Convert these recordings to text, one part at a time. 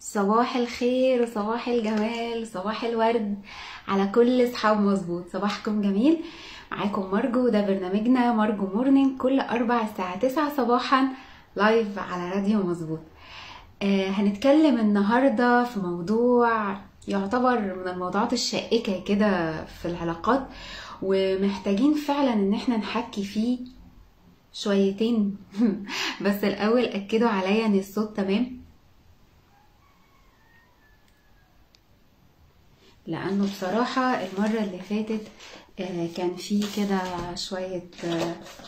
صباح الخير وصباح الجمال، صباح الورد على كل اصحاب مظبوط. صباحكم جميل. معاكم مرجو، ده برنامجنا مرجو Morning كل اربع الساعة 9 صباحا live على راديو مظبوط. هنتكلم النهاردة في موضوع يعتبر من الموضوعات الشائكة كده في العلاقات، ومحتاجين فعلا ان احنا نحكي فيه شويتين. بس الاول اكدوا عليا ان الصوت تمام، لانه بصراحة المرة اللي فاتت كان في كده شوية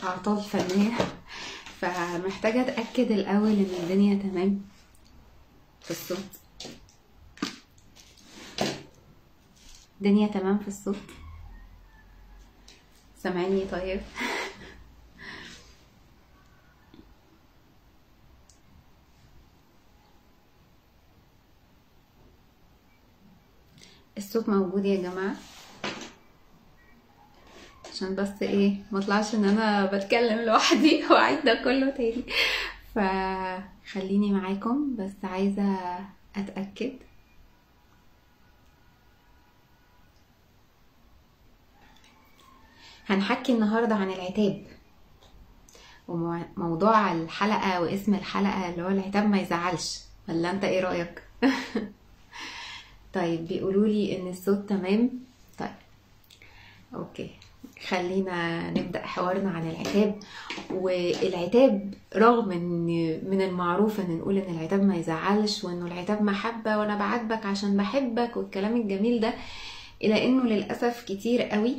اعطال فنية، فمحتاجة اتأكد الاول ان الدنيا تمام في الصوت. الدنيا تمام في الصوت؟ سامعيني؟ طيب الصوت موجود يا جماعة؟ عشان بس ايه ما اطلعش ان انا بتكلم لوحدي واعيد ده كله تاني، فخليني معاكم بس عايزة اتأكد. هنحكي النهاردة عن العتاب، وموضوع الحلقة واسم الحلقة اللي هو العتاب ما يزعلش، ولا انت ايه رأيك؟ طيب بيقولوا لي ان الصوت تمام. طيب okay، خلينا نبدأ حوارنا عن العتاب. والعتاب رغم ان من المعروف ان نقول ان العتاب ما يزعلش، وانه العتاب محبة وانا بعاتبك عشان بحبك والكلام الجميل ده، الى انه للأسف كتير قوي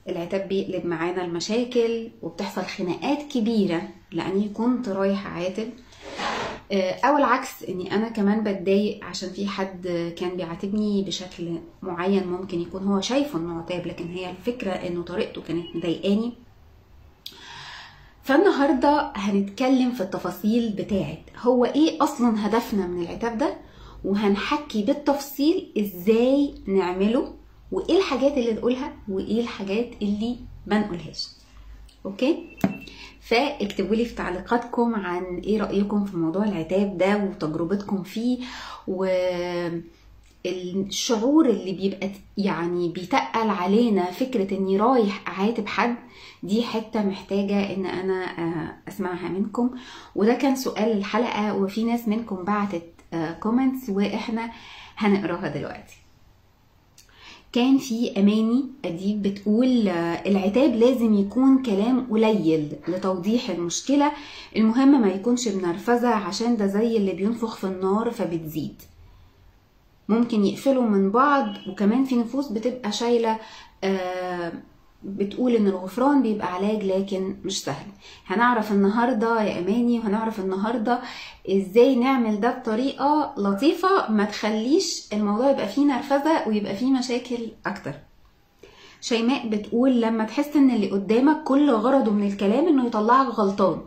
العتاب بيقلب معانا المشاكل وبتحصل خناقات كبيرة لاني كنت رايح اعاتب، او العكس اني انا كمان بتضايق عشان في حد كان بيعاتبني بشكل معين ممكن يكون هو شايفه انه عتاب، لكن هي الفكرة انه طريقته كانت مضايقاني. فالنهاردة هنتكلم في التفاصيل بتاعت هو ايه اصلا هدفنا من العتاب ده، وهنحكي بالتفصيل ازاي نعمله، وايه الحاجات اللي نقولها وايه الحاجات اللي ما نقولهاش. okay، فاكتبوا لي في تعليقاتكم عن ايه رأيكم في موضوع العتاب ده وتجربتكم فيه، والشعور اللي بيبقى يعني بيتقل علينا فكرة اني رايح اعاتب حد. دي حتة محتاجة ان انا اسمعها منكم، وده كان سؤال الحلقة، وفي ناس منكم بعتت comments واحنا هنقراها دلوقتي. كان في أماني أديب بتقول العتاب لازم يكون كلام قليل لتوضيح المشكلة، المهم ما يكونش بنرفزة عشان ده زي اللي بينفخ في النار فبتزيد، ممكن يقفلوا من بعض. وكمان في نفوس بتبقى شايلة بتقول ان الغفران بيبقى علاج لكن مش سهل. هنعرف النهاردة يا أماني، وهنعرف النهاردة ازاي نعمل ده بطريقة لطيفة ما تخليش الموضوع يبقى فيه نرفزة ويبقى فيه مشاكل اكتر. شيماء بتقول لما تحس ان اللي قدامك كل غرضه من الكلام انه يطلعك غلطان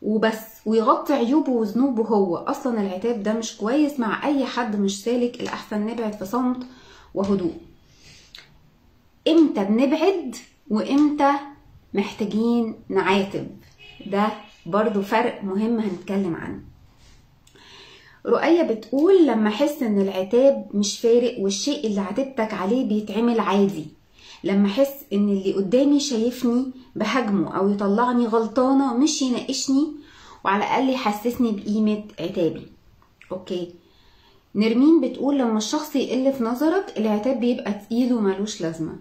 وبس، ويغطي عيوبه وذنوبه هو اصلا، العتاب ده مش كويس مع اي حد مش سالك، الاحسن نبعد في صمت وهدوء. امتى بنبعد وامتى محتاجين نعاتب؟ ده برضو فرق مهم هنتكلم عنه. رؤية بتقول لما احس ان العتاب مش فارق والشيء اللي عاتبتك عليه بيتعمل عادي، لما احس ان اللي قدامي شايفني بهاجمه او يطلعني غلطانة مش يناقشني، وعلى الاقل يحسسني بقيمة عتابي. okay. نرمين بتقول لما الشخص يقل في نظرك العتاب بيبقى تقيل وملوش لازمة.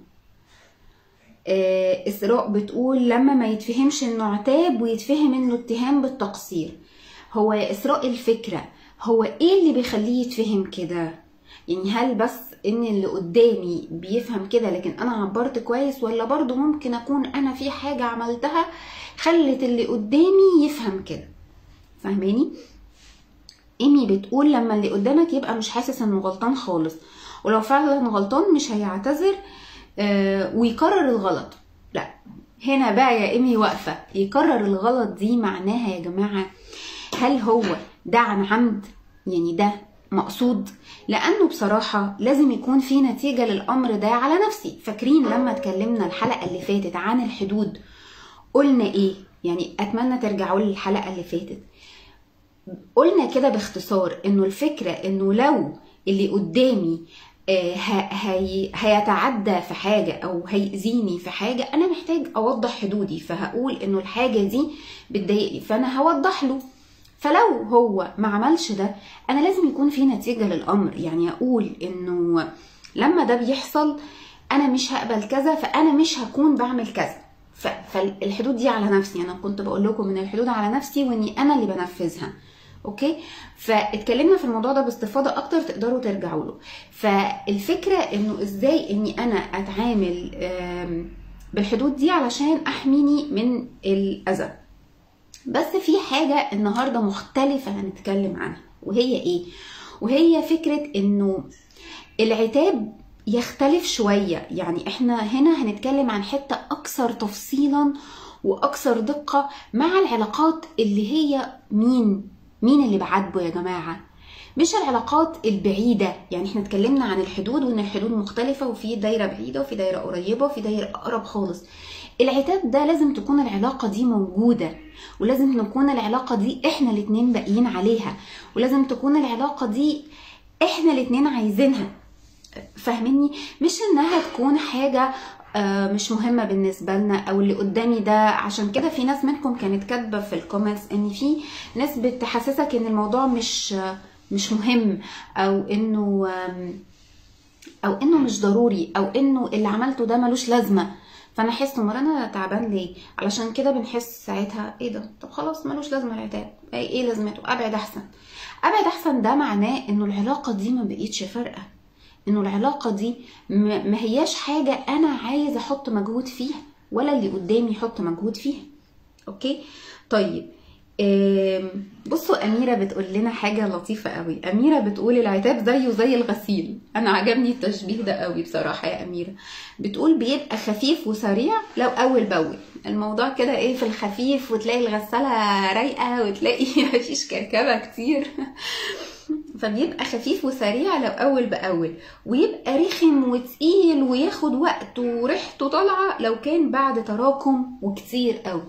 إسراء بتقول لما ما يتفهمش انه عتاب ويتفهم انه اتهام بالتقصير. هو يا إسراء الفكرة هو ايه اللي بيخليه يتفهم كده؟ يعني هل بس ان اللي قدامي بيفهم كده لكن انا عبرت كويس، ولا برضو ممكن اكون انا في حاجة عملتها خلت اللي قدامي يفهم كده؟ فاهماني؟ ايمي بتقول لما اللي قدامك يبقى مش حاسس انه غلطان خالص، ولو فعلا غلطان مش هيعتذر ويكرر الغلط. لا هنا بقى يا ايمي واقفة، يكرر الغلط دي معناها يا جماعة هل هو ده عن عمد؟ يعني ده مقصود؟ لانه بصراحة لازم يكون في نتيجة للامر ده على نفسي. فاكرين لما اتكلمنا الحلقة اللي فاتت عن الحدود قلنا ايه؟ يعني اتمنى ترجعوا للحلقة اللي فاتت. قلنا كده باختصار انه الفكرة انه لو اللي قدامي هيتعدى في حاجة او هيأذيني في حاجة، انا محتاج اوضح حدودي، فهقول انه الحاجة دي بتضايقني فانا هوضح له. فلو هو ما عملش ده انا لازم يكون في نتيجة للامر، يعني اقول انه لما ده بيحصل انا مش هقبل كذا، فانا مش هكون بعمل كذا. فالحدود دي على نفسي، انا كنت بقول لكم ان الحدود على نفسي واني انا اللي بنفذها. okay، فاتكلمنا في الموضوع ده باستفاضة اكتر، تقدروا ترجعوا له. فالفكرة انه ازاي اني انا اتعامل بالحدود دي علشان احميني من الاذى. بس في حاجة النهارده مختلفة هنتكلم عنها، وهي ايه؟ وهي فكرة انه العتاب يختلف شوية. يعني احنا هنا هنتكلم عن حتة اكثر تفصيلا واكثر دقه مع العلاقات اللي هي مين اللي بعاتبه يا جماعة، مش العلاقات البعيدة. يعني احنا اتكلمنا عن الحدود وان الحدود مختلفة، وفي دايرة بعيدة وفي دايرة قريبه وفي دايرة اقرب خالص. العتاب ده لازم تكون العلاقة دي موجودة، ولازم نكون العلاقة دي احنا الاتنين باقيين عليها، ولازم تكون العلاقة دي احنا الاتنين عايزينها. فاهميني؟ مش انها تكون حاجة مش مهمة بالنسبة لنا او اللي قدامي ده. عشان كده في ناس منكم كانت كاتبه في ال comments ان في ناس بتحسسك ان الموضوع مش مهم، او انه مش ضروري، او انه اللي عملته ده ملوش لازمه. فانا احس امال انا تعبان ليه؟ علشان كده بنحس ساعتها ايه ده، طب خلاص ملوش لازمه العتاب، ايه لازمته، ابعد احسن. ابعد احسن ده معناه انه العلاقة دي ما بقتش فارقه، انه العلاقة دي ما هياش حاجة انا عايز احط مجهود فيها ولا اللي قدامي يحط مجهود فيها. okay، طيب بصوا اميره بتقول لنا حاجة لطيفة قوي. اميره بتقول العتاب زيه زي الغسيل. انا عجبني التشبيه ده قوي بصراحة يا اميره. بتقول بيبقى خفيف وسريع لو اول باول، الموضوع كده ايه في الخفيف، وتلاقي الغسالة رايقة وتلاقي مفيش كركبه كتير فبيبقى خفيف وسريع لو اول باول، ويبقى رخم وتقيل وياخد وقت وريحته طالعه لو كان بعد تراكم وكتير قوي.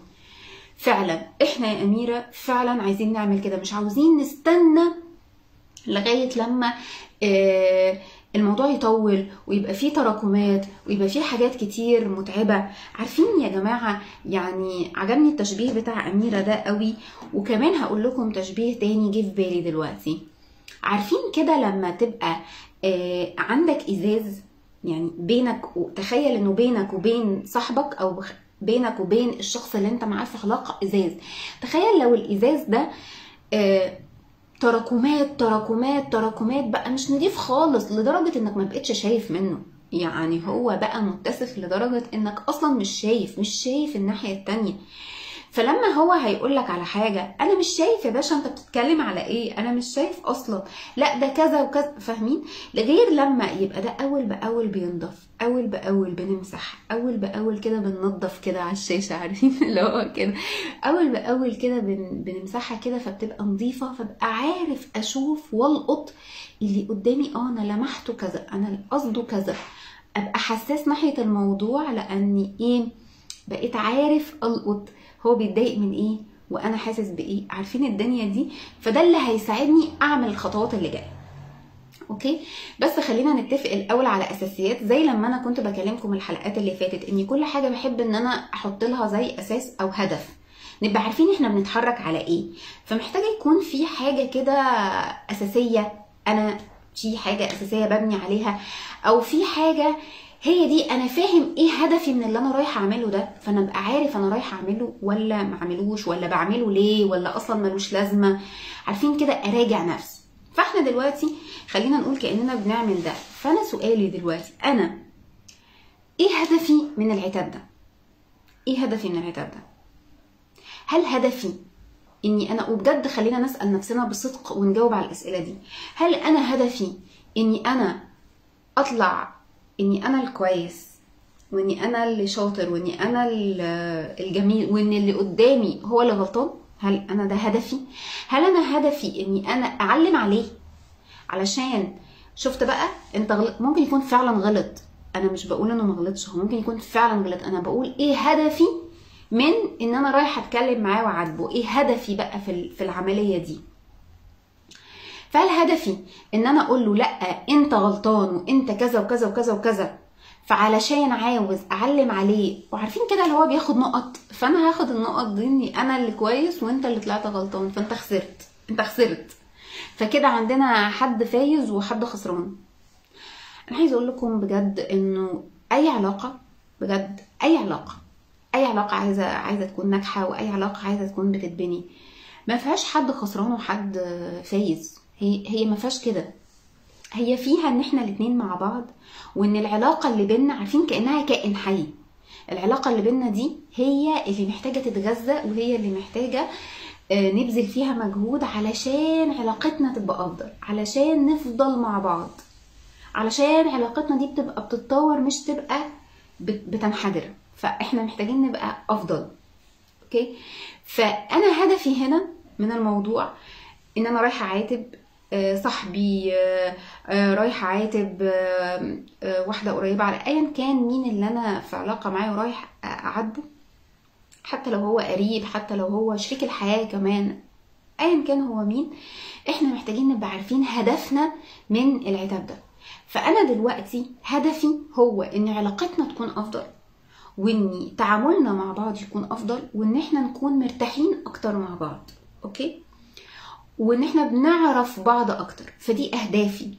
فعلا احنا يا اميره فعلا عايزين نعمل كده، مش عاوزين نستنى لغاية لما الموضوع يطول ويبقى فيه تراكمات ويبقى فيه حاجات كتير متعبة. عارفين يا جماعة، يعني عجبني التشبيه بتاع اميره ده قوي، وكمان هقول لكم تشبيه تاني جه في بالي دلوقتي. عارفين كده لما تبقى عندك ازاز، يعني بينك، تخيل انه بينك وبين صاحبك او بينك وبين الشخص اللي انت معاه في علاقة ازاز، تخيل لو الازاز ده تراكمات تراكمات تراكمات بقى مش نضيف خالص لدرجة انك ما بقتش شايف منه، يعني هو بقى متسخ لدرجة انك اصلا مش شايف الناحية التانية. فلما هو هيقولك على حاجة انا مش شايف يا باشا انت بتتكلم على ايه، انا مش شايف اصلا، لا ده كذا وكذا، فاهمين؟ غير لما يبقى ده اول باول بينضف، اول باول بنمسح، اول باول كده بننضف كده على الشاشة، عارفين اللي هو كده اول باول كده بنمسحها كده، فبتبقى نظيفة، فبقى عارف اشوف والقط اللي قدامي، انا لمحته كذا، انا قصده كذا، ابقى حساس ناحية الموضوع، لاني ايه بقيت عارف القط هو بيتضايق من ايه وانا حاسس بايه، عارفين الدنيا دي. فده اللي هيساعدني اعمل الخطوات اللي جاية. okay، بس خلينا نتفق الاول على اساسيات، زي لما انا كنت بكلمكم الحلقات اللي فاتت ان كل حاجة بحب ان انا احط لها زي اساس او هدف، نبقى عارفين احنا بنتحرك على ايه. فمحتاجه يكون في حاجة كده اساسية، انا في حاجة اساسية ببني عليها، او في حاجة هي دي انا فاهم ايه هدفي من اللي انا رايحة اعمله ده، فانا ابقى عارف انا رايحة اعمله ولا ما اعملوش، ولا بعمله ليه، ولا اصلا ملوش لازمه، عارفين كده، اراجع نفسي. فاحنا دلوقتي خلينا نقول كاننا بنعمل ده. فانا سؤالي دلوقتي، انا ايه هدفي من العتاب ده؟ ايه هدفي من العتاب ده؟ هل هدفي اني انا، وبجد خلينا نسال نفسنا بصدق ونجاوب على الاسئلة دي، هل انا هدفي اني انا اطلع اني انا الكويس، واني انا اللي شاطر، واني انا الجميل، وان اللي قدامي هو اللي غلطان؟ هل انا ده هدفي؟ هل انا هدفي اني انا اعلم عليه علشان شفت بقى انت غلط؟ ممكن يكون فعلا غلط، انا مش بقول انه ما غلطش، هو ممكن يكون فعلا غلط. انا بقول ايه هدفي من ان انا رايحة اتكلم معاه واعاتبه؟ ايه هدفي بقى في العملية دي؟ فهل هدفي ان انا اقول له لا انت غلطان وانت كذا وكذا وكذا وكذا، فعلشان عاوز اعلم عليه، وعارفين كده اللي هو بياخد نقط، فانا هاخد النقط دي اني انا اللي كويس وانت اللي طلعت غلطان، فانت خسرت، انت خسرت. فكده عندنا حد فايز وحد خسران. انا عايزه اقول لكم بجد انه اي علاقة، بجد اي علاقة، اي علاقة عايزه تكون ناجحة، واي علاقة عايزه تكون بتتبني، ما فيهاش حد خسران وحد فايز. هي ما فيهاش كده، هي فيها ان احنا الاتنين مع بعض، وان العلاقة اللي بينا عارفين كانها كائن حي. العلاقة اللي بينا دي هي اللي محتاجه تتغذى، وهي اللي محتاجه نبذل فيها مجهود علشان علاقتنا تبقى افضل، علشان نفضل مع بعض، علشان علاقتنا دي بتبقى بتتطور مش تبقى بتنحدر. فاحنا محتاجين نبقى افضل. okay، فانا هدفي هنا من الموضوع ان انا رايحة اعاتب صاحبي، رايحة اعاتب واحدة قريبه، على ايا كان مين اللي انا في علاقة معاه ورايح اعاتبه، حتى لو هو قريب، حتى لو هو شريك الحياة كمان، ايا كان هو مين، احنا محتاجين نبقى عارفين هدفنا من العتاب ده. فانا دلوقتي هدفي هو ان علاقتنا تكون افضل، وان تعاملنا مع بعض يكون افضل، وان احنا نكون مرتاحين اكتر مع بعض. okay، وان احنا بنعرف بعض اكتر. فدي اهدافي.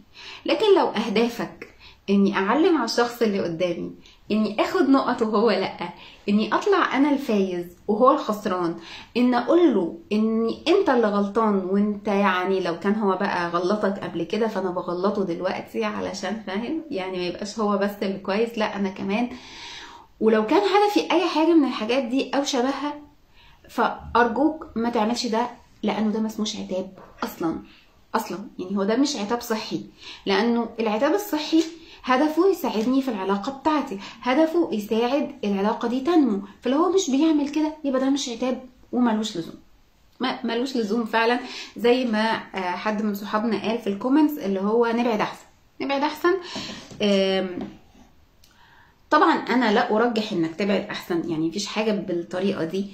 لكن لو اهدافك اني اعلم على الشخص اللي قدامي، اني اخد نقط وهو لا، اني اطلع انا الفايز وهو الخسران، ان اقول له اني انت اللي غلطان، وانت يعني لو كان هو بقى غلطك قبل كده فانا بغلطه دلوقتي علشان فاهم، يعني ما يبقاش هو بس اللي كويس، لا انا كمان. ولو كان هدفي اي حاجة من الحاجات دي او شبهها، فارجوك ما تعملش ده، لانه ده ما اسموش عتاب اصلا اصلا. يعني هو ده مش عتاب صحي، لانه العتاب الصحي هدفه يساعدني في العلاقة بتاعتي، هدفه يساعد العلاقة دي تنمو. فلو هو مش بيعمل كده يبقى ده مش عتاب وملوش لزوم، ملوش لزوم فعلا. زي ما حد من صحابنا قال في ال comments، اللي هو نبعد احسن، نبعد احسن. طبعا انا لا ارجح انك تبعد احسن، يعني مفيش حاجة بالطريقة دي،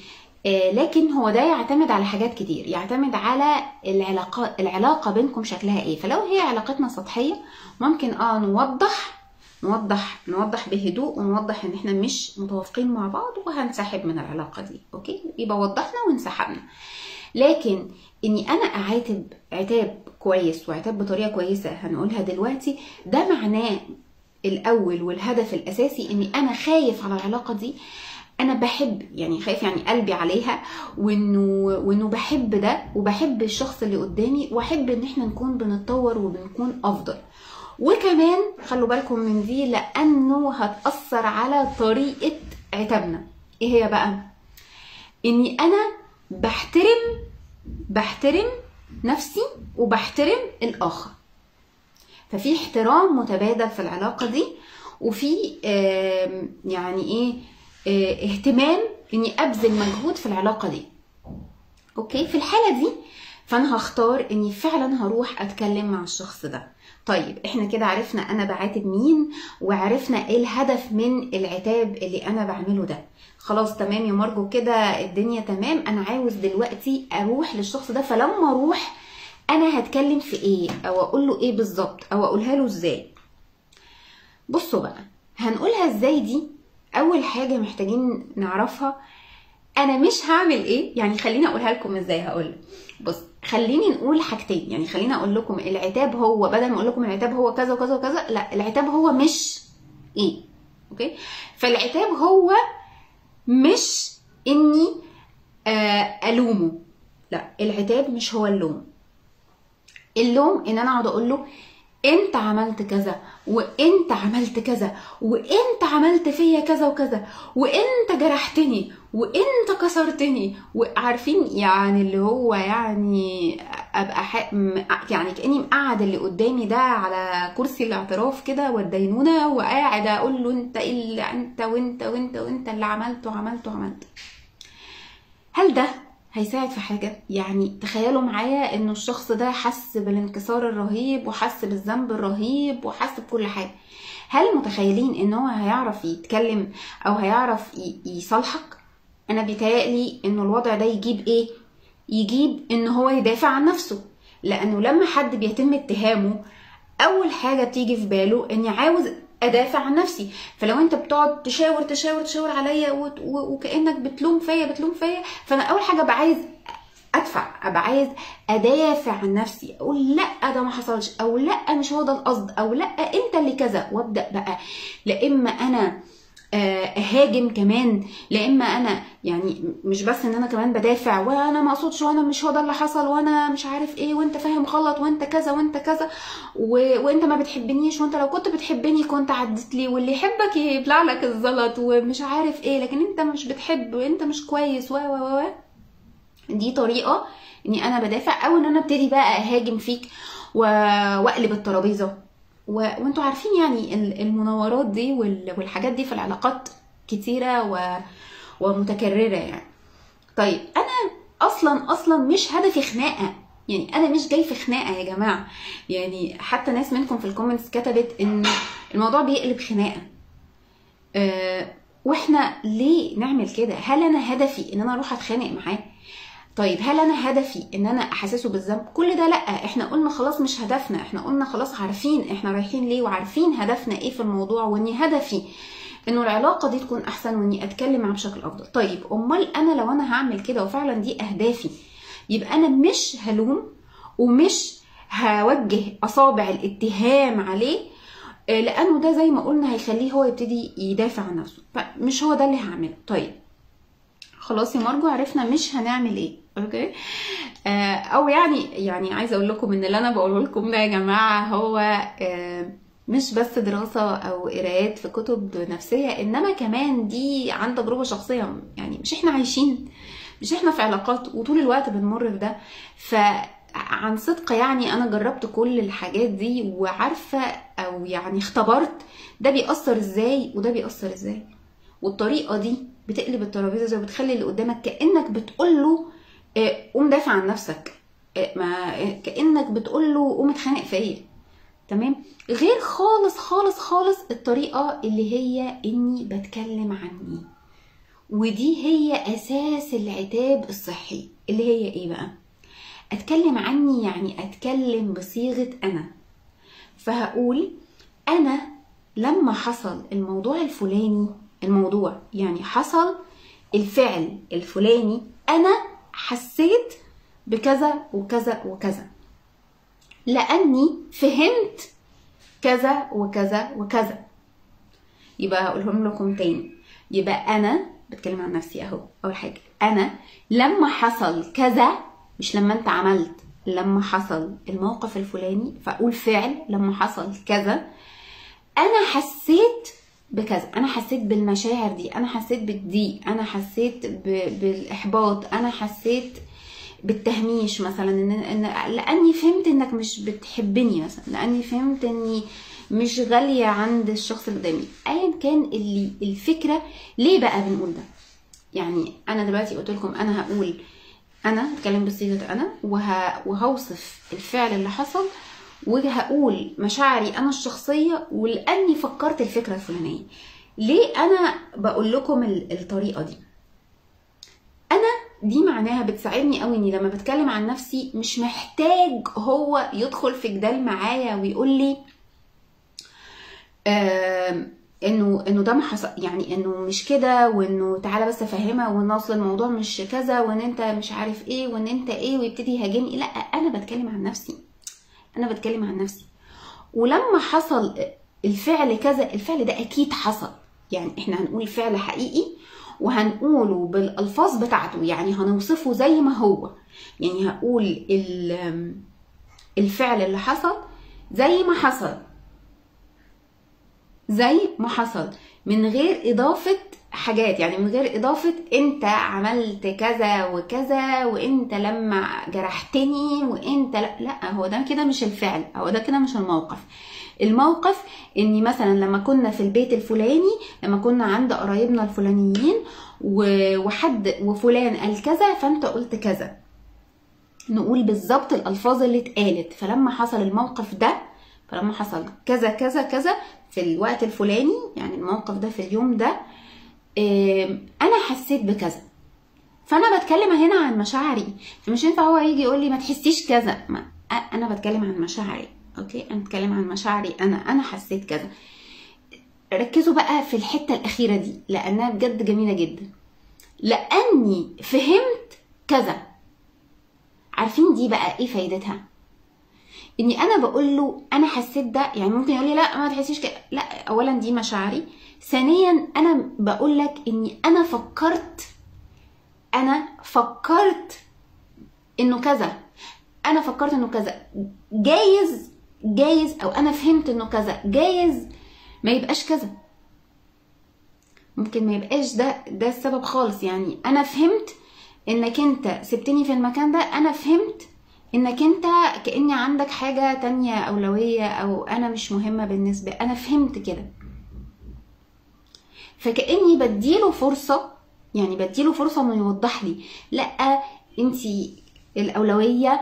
لكن هو ده يعتمد على حاجات كتير، يعتمد على العلاقة بينكم شكلها ايه. فلو هي علاقتنا سطحية ممكن نوضح نوضح بهدوء، ونوضح ان احنا مش متوافقين مع بعض وهنسحب من العلاقة دي. okay، يبقى وضحنا وانسحبنا. لكن اني انا اعاتب عتاب كويس وعتاب بطريقة كويسة هنقولها دلوقتي، ده معناه الاول والهدف الاساسي اني انا خايف على العلاقة دي، انا بحب، يعني خايف يعني قلبي عليها، وانه بحب ده وبحب الشخص اللي قدامي، واحب ان احنا نكون بنتطور وبنكون افضل. وكمان خلوا بالكم من دي لانه هتأثر على طريقة عتابنا. ايه هي بقى؟ اني انا بحترم نفسي وبحترم الاخر، ففي احترام متبادل في العلاقة دي، وفي يعني ايه اهتمام اني ابذل مجهود في العلاقة دي. okay، في الحالة دي فانا هختار اني فعلا هروح اتكلم مع الشخص ده. طيب احنا كده عرفنا انا بعاتب مين، وعرفنا ايه الهدف من العتاب اللي انا بعمله ده. خلاص تمام يا مارجو، كده الدنيا تمام. انا عاوز دلوقتي اروح للشخص ده، فلما اروح انا هتكلم في ايه، او اقول له ايه بالظبط، او اقولها له ازاي. بصوا بقى هنقولها ازاي دي. اول حاجة محتاجين نعرفها انا مش هعمل ايه، يعني خليني اقولها لكم ازاي. هقول بص، خليني نقول حاجتين، يعني خليني اقول لكم العتاب هو، بدل ما اقول لكم العتاب هو كذا وكذا وكذا، لا العتاب هو مش ايه. okay، فالعتاب هو مش اني الومه، لا العتاب مش هو اللوم. اللوم ان انا اقعد اقول له انت عملت كذا، وانت عملت كذا، وانت عملت فيا كذا وكذا، وانت جرحتني، وانت كسرتني، وعارفين يعني اللي هو يعني ابقى يعني كاني مقعد اللي قدامي ده على كرسي الاعتراف كده والدينونه، وقاعد اقول له انت ايه اللي انت وانت وانت وانت اللي عملته عملته عملته. هل ده هيساعد في حاجة؟ يعني تخيلوا معايا انه الشخص ده حس بالانكسار الرهيب، وحس بالذنب الرهيب، وحس بكل حاجة. هل متخيلين ان هو هيعرف يتكلم او هيعرف يصالحك؟ انا بيتهيألي انه الوضع ده يجيب ايه؟ يجيب ان هو يدافع عن نفسه. لانه لما حد بيتم اتهامه اول حاجة بتيجي في باله اني عاوز ادافع عن نفسي. فلو انت بتقعد تشاور تشاور تشاور عليا وكانك بتلوم فيا بتلوم فيا، فانا اول حاجة ابقى عايز ادفع، ابقى عايز ادافع عن نفسي، اقول لا ده ما حصلش، او لا مش هو ده القصد، او لا انت اللي كذا، وابدا بقى لا اما انا اهاجم كمان، لا اما انا يعني مش بس ان انا كمان بدافع وانا ما اقصدش وانا مش هو ده اللي حصل وانا مش عارف ايه وانت فاهم غلط وانت كذا وانت كذا وانت ما بتحبنيش وانت لو كنت بتحبني كنت عدت لي، واللي يحبك يبلع لك الزلط ومش عارف ايه، لكن انت مش بتحب وانت مش كويس و و و. دي طريقه اني انا بدافع، او ان انا ابتدي بقى اهاجم فيك واقلب الترابيزة. وانتوا عارفين يعني المناورات دي والحاجات دي في العلاقات كتيرة ومتكررة يعني. طيب انا اصلا مش هدفي خناقة، يعني انا مش جاي في خناقة يا جماعة. يعني حتى ناس منكم في ال comments كتبت ان الموضوع بيقلب خناقة. واحنا ليه نعمل كده؟ هل انا هدفي ان انا اروح اتخانق معاه؟ طيب هل انا هدفي ان انا احسسه بالذنب؟ كل ده لا، احنا قلنا خلاص مش هدفنا، احنا قلنا خلاص عارفين احنا رايحين ليه وعارفين هدفنا ايه في الموضوع، واني هدفي انه العلاقة دي تكون احسن واني اتكلم معاه بشكل افضل. طيب امال انا لو انا هعمل كده وفعلا دي اهدافي، يبقى انا مش هلوم ومش هوجه اصابع الاتهام عليه، لانه ده زي ما قلنا هيخليه هو يبتدي يدافع عن نفسه، فمش هو ده اللي هعمله. طيب خلاص يا مارجو عرفنا مش هنعمل ايه، okay. او يعني عايزه اقول لكم ان اللي انا بقوله لكم ده يا جماعة هو مش بس دراسة او قرايات في كتب نفسية، انما كمان دي عن تجربه شخصية. يعني مش احنا عايشين، مش احنا في علاقات وطول الوقت بنمر في ده، فعن صدق يعني انا جربت كل الحاجات دي وعارفه، او يعني اختبرت ده بيأثر ازاي وده بيأثر ازاي، والطريقة دي بتقلب الترابيزة زي وبتخلي اللي قدامك كانك بتقول له قوم دافع عن نفسك، ما كانك بتقول له قوم اتخانق فيا، تمام؟ غير خالص خالص خالص الطريقة اللي هي اني بتكلم عني، ودي هي اساس العتاب الصحي، اللي هي ايه بقى؟ اتكلم عني، يعني اتكلم بصيغة انا. فهقول انا لما حصل الموضوع الفلاني، الموضوع يعني حصل الفعل الفلاني، انا حسيت بكذا وكذا وكذا، لاني فهمت كذا وكذا وكذا. يبقى هقولهم لكم تاني. يبقى انا بتكلم عن نفسي اهو. اول حاجة انا لما حصل كذا، مش لما انت عملت، لما حصل الموقف الفلاني، فاقول فعل لما حصل كذا انا حسيت بكذا، انا حسيت بالمشاعر دي، انا حسيت بالضيق، انا حسيت بالاحباط، انا حسيت بالتهميش مثلا، إن لاني فهمت انك مش بتحبني مثلا، لاني فهمت اني مش غالية عند الشخص اللي قدامي، ايا كان اللي الفكرة. ليه بقى بنقول ده؟ يعني انا دلوقتي قلت لكم انا هقول، انا هتكلم بصيغة انا، وهوصف الفعل اللي حصل، وهقول مشاعري انا الشخصية، ولاني فكرت الفكرة الفلانية. ليه انا بقول لكم الطريقة دي؟ انا دي معناها بتساعدني قوي اني لما بتكلم عن نفسي مش محتاج هو يدخل في جدال معايا ويقول لي انه ده ما حصل، يعني انه مش كده، وانه تعالى بس افهمها، وان اصل الموضوع مش كذا، وان انت مش عارف ايه، وان انت ايه، ويبتدي يهاجمني. لا، انا بتكلم عن نفسي، انا بتكلم عن نفسي، ولما حصل الفعل كذا، الفعل ده اكيد حصل، يعني احنا هنقول فعل حقيقي وهنقوله بالالفاظ بتاعته، يعني هنوصفه زي ما هو، يعني هقول الفعل اللي حصل زي ما حصل، زي ما حصل، من غير اضافه حاجات، يعني من غير اضافه انت عملت كذا وكذا، وانت لما جرحتني، وانت لا، هو ده كده مش الفعل، هو ده كده مش الموقف. الموقف اني مثلا لما كنا في البيت الفلاني، لما كنا عند قرايبنا الفلانيين، وحد وفلان قال كذا فانت قلت كذا، نقول بالظبط الالفاظ اللي اتقالت. فلما حصل الموقف ده، فلما حصل كذا كذا كذا في الوقت الفلاني، يعني الموقف ده في اليوم ده، انا حسيت بكذا. فانا بتكلم هنا عن مشاعري، فمش ينفع هو يجي يقول لي ما تحسيش كذا، ما انا بتكلم عن مشاعري، okay، انا بتكلم عن مشاعري، انا حسيت كذا. ركزوا بقى في الحتة الاخيرة دي لانها بجد جميلة جدا. لاني فهمت كذا. عارفين دي بقى ايه فايدتها؟ اني انا بقول له انا حسيت ده، يعني ممكن يقول لي لا ما تحسيش كده، لا، اولا دي مشاعري، ثانيا انا بقول لك اني انا فكرت انه كذا، انا فكرت انه كذا، جايز او انا فهمت انه كذا، جايز ما يبقاش كذا، ممكن ما يبقاش ده السبب خالص. يعني انا فهمت انك انت سبتني في المكان ده، انا فهمت انك انت كأني عندك حاجة تانية اولوية، او انا مش مهمة بالنسبة، انا فهمت كده. فكأني بديله فرصة، يعني بديله فرصة انه يوضح لي، لا انتي الاولوية،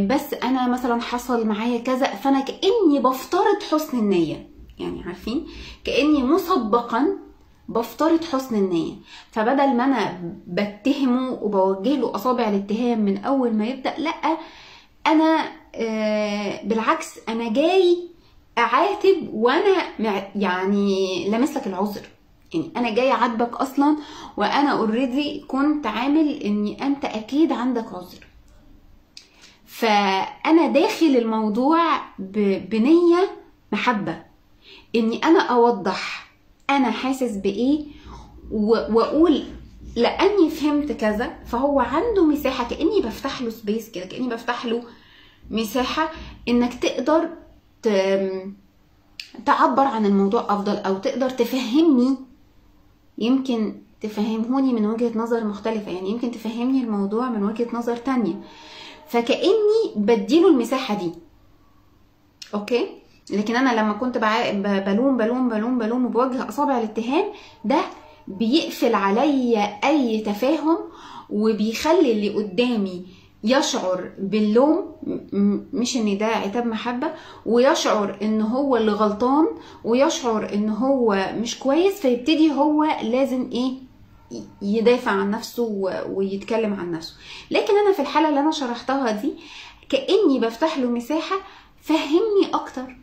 بس انا مثلا حصل معايا كذا، فانا كأني بفترض حسن النية، يعني عارفين كأني مسبقا بفترض حسن النية. فبدل ما انا بتهمه وبوجه له اصابع الاتهام من اول ما يبدأ، لا انا بالعكس انا جاي اعاتب وانا يعني لامس لك العذر، يعني انا جاي اعاتبك اصلا وانا already كنت عامل اني انت اكيد عندك عذر. فانا داخل الموضوع بنية محبة، اني انا اوضح انا حاسس بايه واقول لاني فهمت كذا، فهو عنده مساحة، كاني بفتح له space كده، كاني بفتح له مساحة انك تقدر تعبر عن الموضوع افضل، او تقدر تفهمني، يمكن تفهمهوني من وجهه نظر مختلفة، يعني يمكن تفهمني الموضوع من وجهه نظر تانية. فكاني بديله المساحة دي، okay. لكن انا لما كنت بلوم بلوم بلوم بلوم وبوجه اصابع الاتهام، ده بيقفل عليا اي تفاهم، وبيخلي اللي قدامي يشعر باللوم، مش ان ده عتاب محبة، ويشعر ان هو اللي غلطان، ويشعر ان هو مش كويس، فيبتدي هو لازم ايه يدافع عن نفسه ويتكلم عن نفسه. لكن انا في الحالة اللي انا شرحتها دي كأني بفتح له مساحة، فهمني اكتر،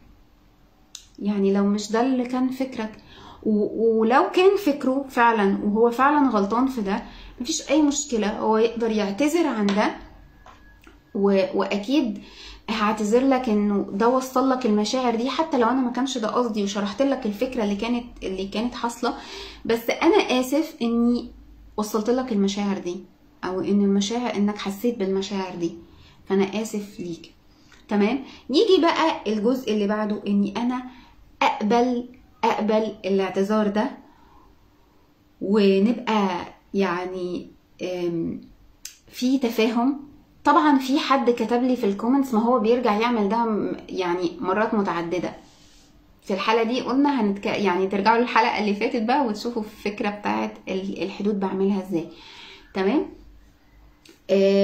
يعني لو مش ده اللي كان فكرك، ولو كان فكرة فعلا وهو فعلا غلطان في ده، مفيش اي مشكلة، هو يقدر يعتذر عن ده، واكيد هعتذر لك انه ده وصل لك المشاعر دي، حتى لو انا ما كانش ده قصدي وشرحت لك الفكرة اللي كانت حاصله، بس انا اسف اني وصلت لك المشاعر دي، او ان المشاعر انك حسيت بالمشاعر دي، فانا اسف ليك. تمام. نيجي بقى الجزء اللي بعده، اني انا اقبل الاعتذار ده، ونبقى يعني في تفاهم. طبعا في حد كتب لي في ال comments ما هو بيرجع يعمل ده يعني مرات متعددة. في الحالة دي قلنا يعني ترجعوا للحلقة اللي فاتت بقى وتشوفوا الفكرة بتاعت الحدود بعملها ازاي. تمام.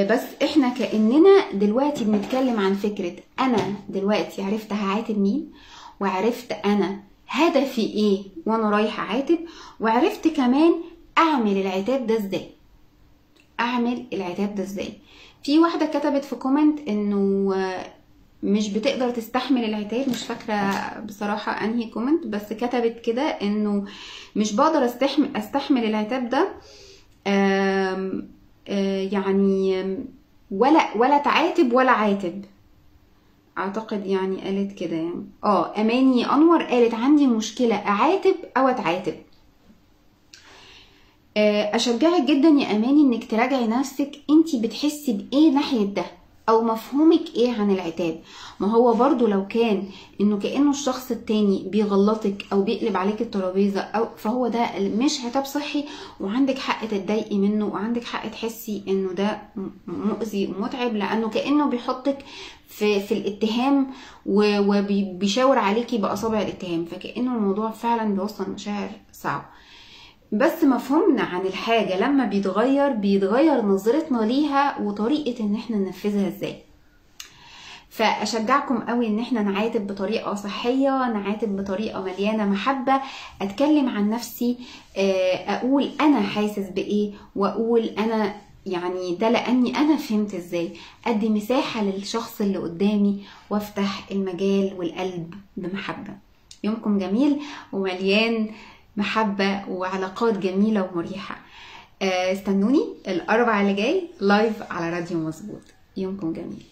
بس احنا كأننا دلوقتي بنتكلم عن فكرة انا دلوقتي عرفت هعاتب مين، وعرفت انا هدفي ايه وانا رايحة اعاتب، وعرفت كمان اعمل العتاب ده ازاي، اعمل العتاب ده ازاي. في واحدة كتبت في comment انه مش بتقدر تستحمل العتاب، مش فاكرة بصراحة انهي comment، بس كتبت كده انه مش بقدر استحمل العتاب ده، يعني ولا تعاتب ولا عاتب، اعتقد يعني قالت كده يعني. اماني انور قالت عندي مشكلة اعاتب او اتعاتب. اشجعك جدا يا اماني انك تراجعي نفسك، انتي بتحسي بايه ناحية ده، او مفهومك ايه عن العتاب. ما هو برضو لو كان انه كأنه الشخص التاني بيغلطك او بيقلب عليك الترابيزة، او فهو ده مش عتاب صحي، وعندك حق تتضايقي منه، وعندك حق تحسي انه ده مؤذي ومتعب، لانه كأنه بيحطك في الاتهام وبيشاور عليكي باصابع الاتهام، فكأنه الموضوع فعلا بيوصل مشاعر صعبة. بس مفهومنا عن الحاجة لما بيتغير، بيتغير نظرتنا ليها وطريقة ان احنا ننفذها ازاي. فاشجعكم قوي ان احنا نعاتب بطريقة صحية، نعاتب بطريقة مليانة محبة، اتكلم عن نفسي، اقول انا حاسس بايه، واقول انا يعني ده لاني انا فهمت ازاي ادي مساحة للشخص اللي قدامي وافتح المجال والقلب بمحبة. يومكم جميل ومليان محبة وعلاقات جميلة ومريحة. استنوني الاربع اللي جاي live على راديو مظبوط. يومكم جميل.